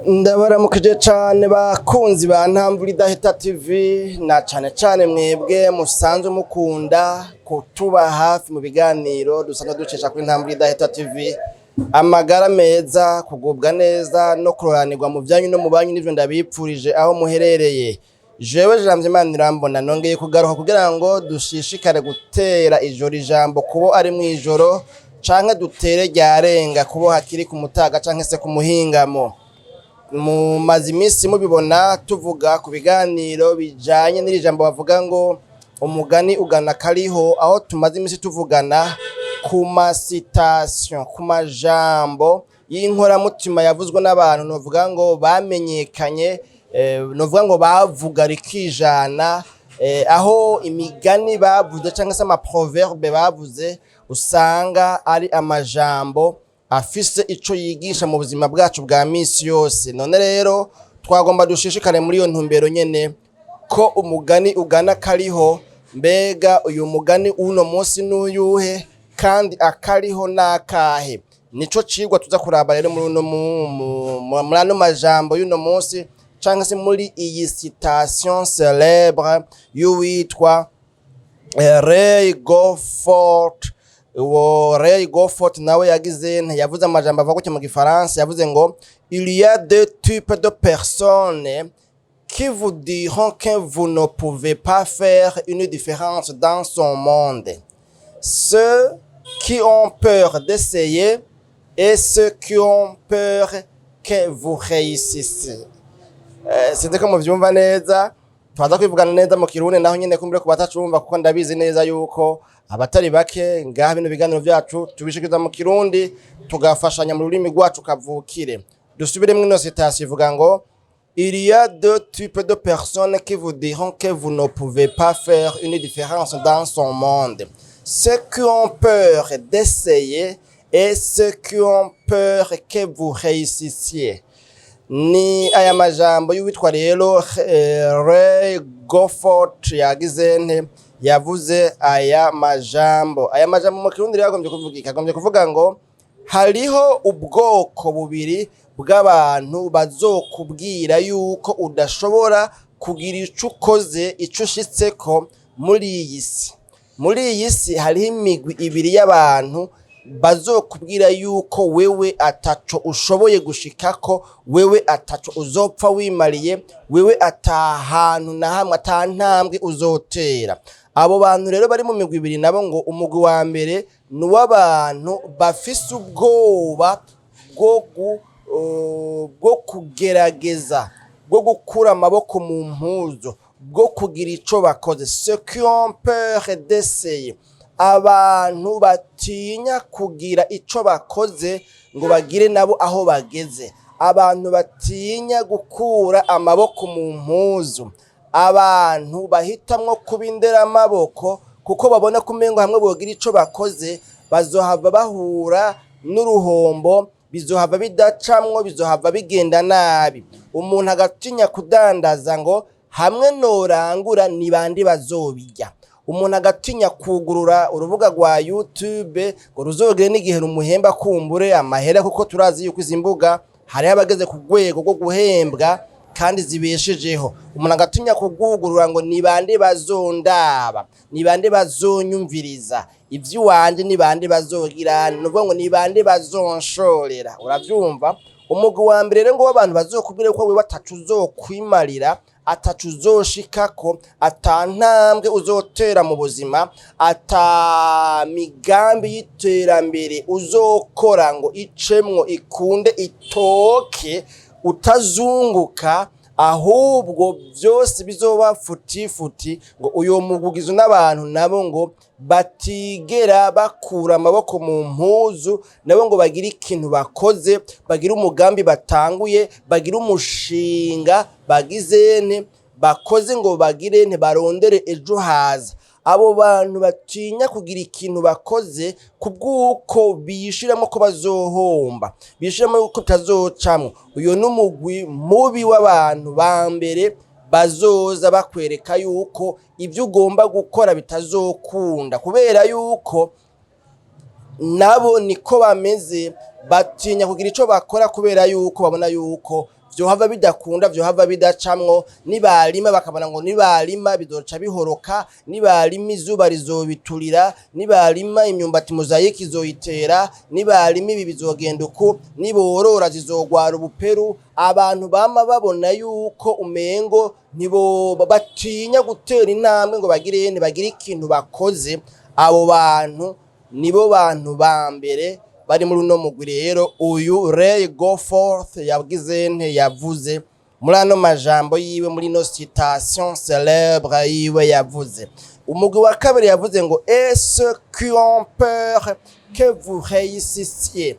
Ndabaramukije cane, bakunzi ba Ntamvura Idahita TV, na cane cane mwebwe musanzwe mukunda kutuba hafi mu biganiro dusanzwe ducisha kuri Ntamvura Idahita TV. Amagara meza, kugubwa neza no kuroranirwa mu vyanyu no mu banyu nivyo ndabipfurije aho muherereye. Jewe Jamvye Imana irambona, nongeye kugaruka kugira ngo dushishikare gutera ijoro ijambo kubo ari mw'ijoro, canke dutere ryarenga kubo hakiri ku mutaga canke se ku muhingamo. Mumaze iminsi mubibona tuvuga ku biganiro bijanye n'iri jambo bavuga ngo "Umugani ugana kariho", aho tumaze iminsi tuvugana ku ma citations, ku majambo y'inkoramutima yavuzwe n'abantu novuga ngo bamenyekanye, novuga ngo bavuga rikijana, aho imigani bavuze canke se ama proverbes bavuze usanga ari amajambo afise ico yigisha mu buzima bwacu bwa misi yose. None rero twagomba dushishikare muri iyo ntumbero nyene ko umugani ugana kariho. Mbega uyu mugani uno munsi n'uyuhe, kandi akariho n'akahe? Nico cigwa tuza kuraba rero muri uno muri ano majambo y'uno munsi, canke se muri iyi citation célèbre y'uwitwa Ray Goffort. Uwo Ray Goffort nawe yagize yavuze amajambo avuga gutya mu Gifaransa, yavuze ngo: "Il y a deux types de personnes qui vous diront que vous ne pouvez pas faire une différence dans ce monde: ceux qui ont peur d'essayer et ceux qui ont peur que vous réussissiez." Sinzi ko muvyumva neza, twaza kwivugana neza mu Kirundi naho nyene kumbure ku batacumva, kuko ndabizi neza yuko abatari bake ngaha bino biganiro vyacu tubishikiza mu Kirundi, tugafashanya mu rurimi rwacu kavukire. Dusubiremwo ino citation, ivuga ngo: "Il y a deux types de personnes qui vous diront que vous ne pouvez pas faire une différence dans ce monde: ceux qui ont peur d'essayer et ceux qui ont peur que vous réussissiez." Ni aya majambo y'uwitwa rero Ray Goffort yagize nte, yavuze aya majambo. Aya majambo mu Kirundi rero agombye kuvuga iki? Agombye kuvuga ngo hariho ubwoko bubiri bw'abantu bazokubwira yuko udashobora kugira ico ukoze, ico ushitseko muri iyi si. Muri iyi si hariho imigwi ibiri y'abantu bazokubwira yuko wewe ataco ushoboye gushikako, wewe ataco uzopfa wimariye, wewe ata hantu na hamwe, ata ntambwe uzotera. Abo bantu rero bari mu migwi ibiri nabo, ngo umugwi wa mbere ni uw'abantu bafise ubwoba bwo kugerageza, bwo gukura amaboko mu mpuzu, bwo kugira ico bakoze, ceux qui ont peur d'essayer, abantu batinya kugira ico bakoze ngo bagire nabo aho bageze, abantu batinya gukura amaboko mu mpuzu, abantu bahitamwo kuba inderamaboko kuko babona ko umengo hamwe bogira ico bakoze bazohava bahura n'uruhombo, bizohava bidacamwo, bizohava bigenda nabi. Umuntu agatinya kudandaza ngo hamwe norangura ni bande bazobirya. Umuntu agatinya kugurura urubuga rwa YouTube ngo ruzogere n'igihe rumuhemba kumbure amahera, kuko turazi yuko izi mbuga hariho abageze ku rwego rwo guhembwa kandi zibeshejeho. Umuntu agatinya kugugurura ngo ni bande bazondaba, ni bande bazonyumviriza ivy'iwanje, ni bande bazogira, ni ukuvuga ngo ni bande bazonshorera. Uravyumva? Umugwi wa mbere rero ngo w'abantu bazokubwira ko wewe ataco uzokwimarira, ataco uzoshikako, ata ntambwe uzotera mu buzima, ata migambi y'iterambere uzokora ngo icemwo, ikunde, itoke, utazunguka, ahubwo byose bizoba futifuti. Ngo uyo mugwi ugizwe n'abantu nabo ngo batigera bakura amaboko mu mpuzu, nabo ngo bagire ikintu bakoze, bagire umugambi batanguye, bagire umushinga bagizene bakoze ngo bagire ntibarondere ejo haza. Abo bantu batinya kugira ikintu bakoze kubw'uko bishiramo ko bazohomba, bishiramo ko bitazocamwo, uyo n'umugwi mubi w'abantu ba mbere bazoza bakwereka yuko ibyo ugomba gukora bitazokunda, kubera yuko nabo niko bameze, batinya kugira ico bakora kubera yuko babona yuko Vyohava bidakunda, vyohava bidacamwo. Nibarima bakabona ngo nibarima bizoca bihoroka, nibarima izuba rizobiturira, nibarima imyumbati mozayike izoyitera, nibarima ibi bizogenda uku, niborora zizogwara ubuperu. Abantu bama babona yuko umengo ntibo batinya gutera intambwe ngo bagire ntibagire ikintu bakoze, abo bantu nibo bantu ba mbere bari muri uno mugwi. Rero uyu Ray Goforth yagize nte? Yavuze muri ano majambo yiwe, muri ino citation célèbre yiwe, yavuze umugwi wa kabiri, yavuze ngo "Et ceux qui ont peur que vous réussissiez",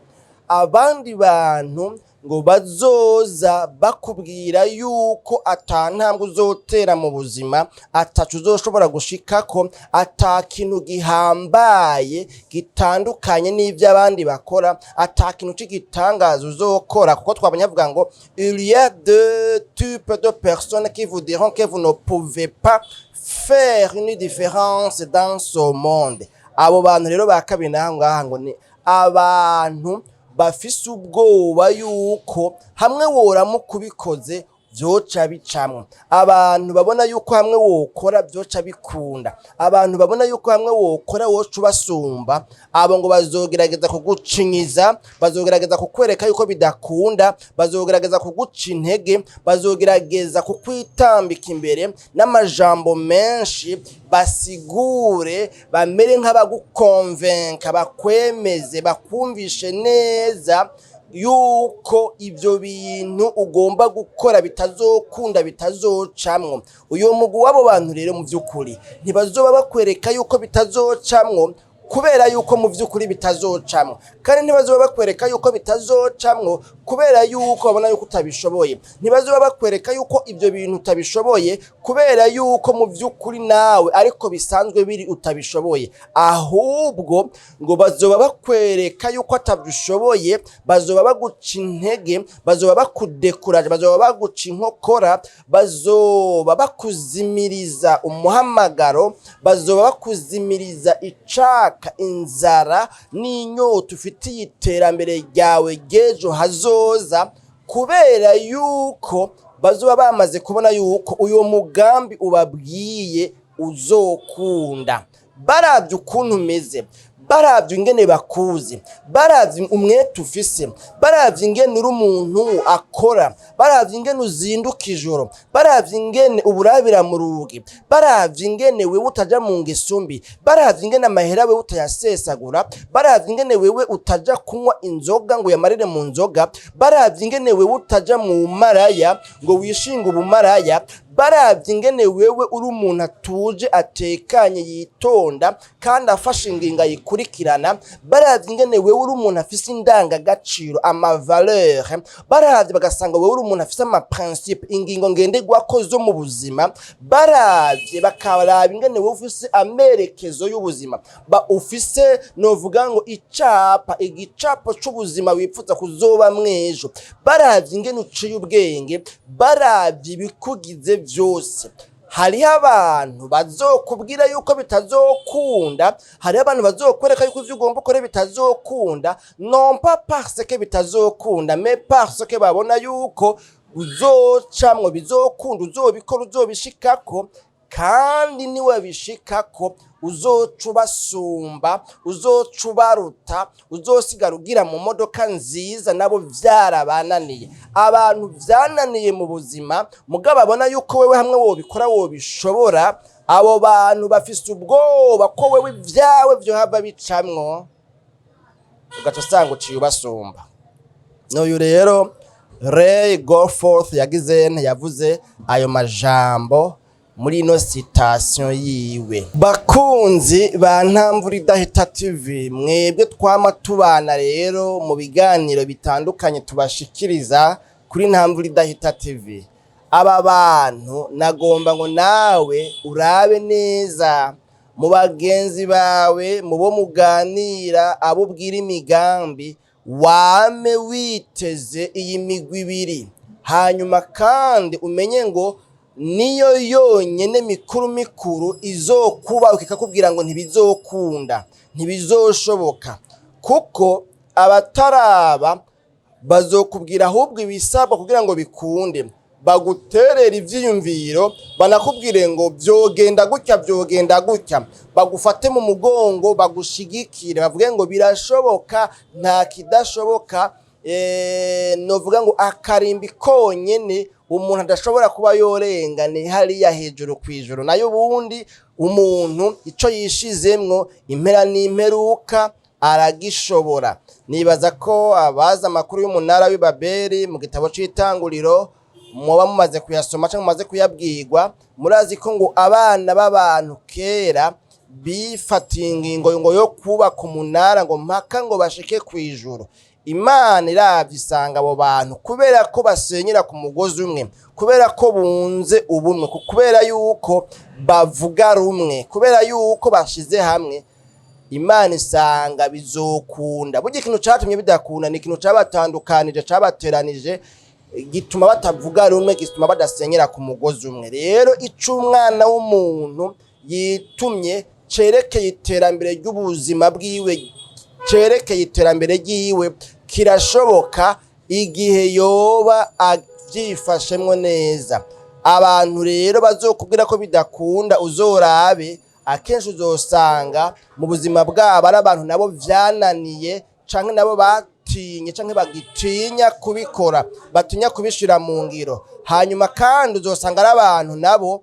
abandi bantu ngo bazoza bakubwira yuko ata ntambwe uzotera mu buzima, ataco uzoshobora gushikako, ata kintu gihambaye gitandukanye n'ivyo abandi bakora, ata kintu c'igitangaza uzokora. Kuko twabonye avuga ngo "Il y a deux types de personnes qui vous diront que vous ne pouvez pas faire une différence dans ce monde". Abo bantu rero ba kabiri naho ngaha ngo ni abantu bafise ubwoba yuko hamwe woramuka ubikoze vyoca bicamwo, abantu babona yuko hamwe wokora vyoca bikunda, abantu babona yuko hamwe wokora woca ubasumba. Abo ngo bazogerageza kugucinyiza, bazogerageza kukwereka yuko bidakunda, bazogerageza kuguca intege, bazogerageza kukwitambika imbere n'amajambo menshi, basigure, bamere nk'abagukonvenka, bakwemeze, bakumvishe neza yuko ibyo bintu ugomba gukora bitazokunda, bitazocamwo. Uyu mugwi w'abo bantu rero, mu by'ukuri ntibazoba bakwereka yuko bitazocamwo kubera yuko mu by'ukuri bitazocamwo, kandi ntibazoba bakwereka yuko bitazocamwo kubera yuko babona yuko utabishoboye. Ntibazoba bakwereka yuko ibyo bintu utabishoboye kubera yuko mu by'ukuri nawe ariko bisanzwe biri utabishoboye. Ahubwo ngo bazoba bakwereka yuko atabishoboye, bazoba baguca intege, bazoba bakudekuraje, bazoba baguca inkokora, bazoba bakuzimiriza umuhamagaro, bazoba bakuzimiriza icaka, inzara n'inyota ufitiye iterambere ryawe ry'ejo hazoza, kubera yuko bazoba bamaze kubona yuko uyu mugambi ubabwiye uzokunda. Baravye ukuntu umeze, baravye ingene bakuzi, baravye umwete ufise, baravye ingene uri umuntu akora, baravye ingene uzinduka ijoro, baravye ingene uburabira mu rugi, baravye ingene wewe utaja mu ngeso mbi, baravye ingene amahera wewe utayasesagura, baravye ingene wewe utaja kunywa inzoga ngo uyamarire mu nzoga, baravye ingene wewe utaja mu maraya ngo wishinge ubumaraya, baravye ingene wewe uri umuntu atuje, atekanye, yitonda kandi afashe ingingo ayikurikirana, baravye ingene wewe uri umuntu afise indangagaciro, ama valeurs, baravye bagasanga wewe uri umuntu afise ama principes, ingingo ngenderwako zo mu buzima, baravye bakaraba ingene wewe ufise amerekezo y'ubuzima, ba ufise novuga ngo icapa, igicapo c'ubuzima wipfuza kuzoba mw'ejo, baravye ingene uciye ubwenge, baravye ibikugize vyose, hariho abantu bazokubwira yuko bitazokunda, hariho abantu bazokwereka yuko ivyo ugomba ukore bitazokunda, non pas parce que bitazokunda, mais parce que babona yuko uzocamwo bizokunda, uzobikora, uzobishikako, kandi niwabishikako uzoca ubasumba, uzoca ubaruta, uzosigara ugira mu modoka nziza nabo vyarabananiye. Abantu vyananiye mu buzima mugabo babona yuko wewe hamwe wobikora wobishobora, abo bantu bafise ubwoba ko wewe ivyawe vyohava bicamwo, ugaca usanga uciye ubasumba. N'uyu rero Ray Goforth yagize yavuze ayo majambo muri ino citation yiwe. Bakunzi ba Ntamvura Idahita TV, mwebwe twama tubana rero mu biganiro bitandukanye tubashikiriza kuri Ntamvura Idahita TV, aba bantu nagomba ngo nawe urabe neza mu bagenzi bawe, mu bo muganira, abo ubwira imigambi, wame witeze iyi migwi ibiri. Hanyuma kandi umenye ngo niyo yonyene mikuru mikuru izokuba ikakubwira ngo ntibizokunda, ntibizoshoboka, kuko abataraba Bazokubwira ahubwo ibisabwa kugira ngo bikunde, baguterera ivyiyumviro, banakubwire ngo vyogenda gutya, vyogenda gutya, bagufate mu mugongo, bagushigikire, bavuge ngo birashoboka, nta kidashoboka. Novuga ngo akarimbi konyene umuntu adashobora kuba yorenga ni hariya hejuru kw'ijuru. Nayo ubundi umuntu ico yishizemwo, impera n'imperuka aragishobora. Nibaza ko abazi amakuru y'umunara w'i Babeli mu gitabo c'Itanguriro muba mumaze kuyasoma cyangwa mumaze kuyabwirwa. Murazi ko ngo abana b'abantu kera bifatiye ingingo ngo yo kubaka umunara, ngo mpaka ngo bashike kw'ijuru. Imana iravye isanga abo bantu, kubera ko basenyera ku mugozi umwe, kubera ko bunze ubumwe, kubera yuko bavuga rumwe, kubera yuko bashize hamwe, Imana isanga bizokunda. Burya ikintu catumye bidakunda ni ikintu cabatandukanije, cabateranije, gituma batavuga rumwe, gituma badasenyera ku mugozi umwe. Rero ico umwana w'umuntu yitumye cerekeye iterambere ry'ubuzima bwiwe, cerekeye iterambere ryiwe, kirashoboka igihe yoba avyifashemwo neza. Abantu rero bazokubwira ko bidakunda, uzorabe akenshi uzosanga mu buzima bwabo ari abantu nabo vyananiye, canke nabo batinye, canke bagitinya kubikora, batinya kubishira mu ngiro. Hanyuma kandi uzosanga ari abantu nabo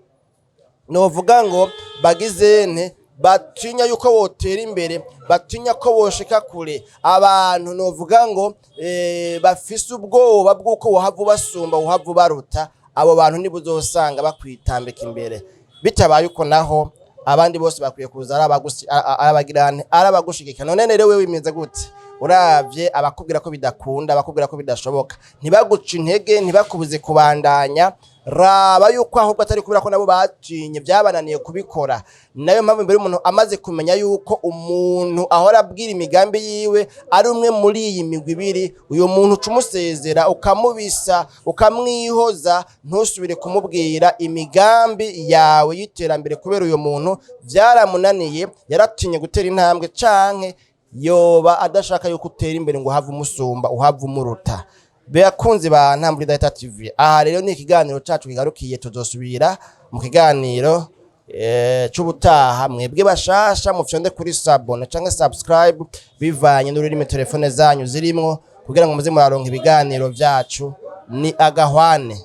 novuga ngo bagizene batinya yuko wotera imbere, batinya ko woshika kure. Abantu novuga ngo bafise ubwoba bw'uko wohava ubasumba, wohava ubaruta. Abo bantu nibo uzosanga bakwitambika imbere. Bitabaye uko naho, abandi bose bakwiye kuza ari abagirane, ari abagushigikira. None rero wewe bimeze gute uravye abakubwira ko bidakunda, abakubwira ko bidashoboka? Ntibaguca intege, ntibakubuze kubandanya. Raba yuko ahubwo atari kubera ko nabo batinye, byabananiye kubikora. Nayo mpamvu mbere umuntu amaze kumenya yuko umuntu ahora abwira imigambi yiwe ari umwe muri iyi migwi ibiri, uyu muntu uca umusezera, ukamubisa, ukamwihoza, ntusubire kumubwira imigambi yawe y'iterambere, kubera uyu muntu byaramunaniye, yaratinye gutera intambwe, canke yoba adashaka yuko utera imbere ngo uhave umusumba, uhave umuruta. Bakunzi ba Ntambwe Idahita TV, aha rero ni ikiganiro cacu kigarukiye. Tuzosubira mu kiganiro c'ubutaha. Mwebwe bashasha, mufyonde kuri s'abonner canke subscribe, bivanye n'ururimi telefone zanyu zirimwo, kugira ngo muze muraronka ibiganiro vyacu. Ni agahwane.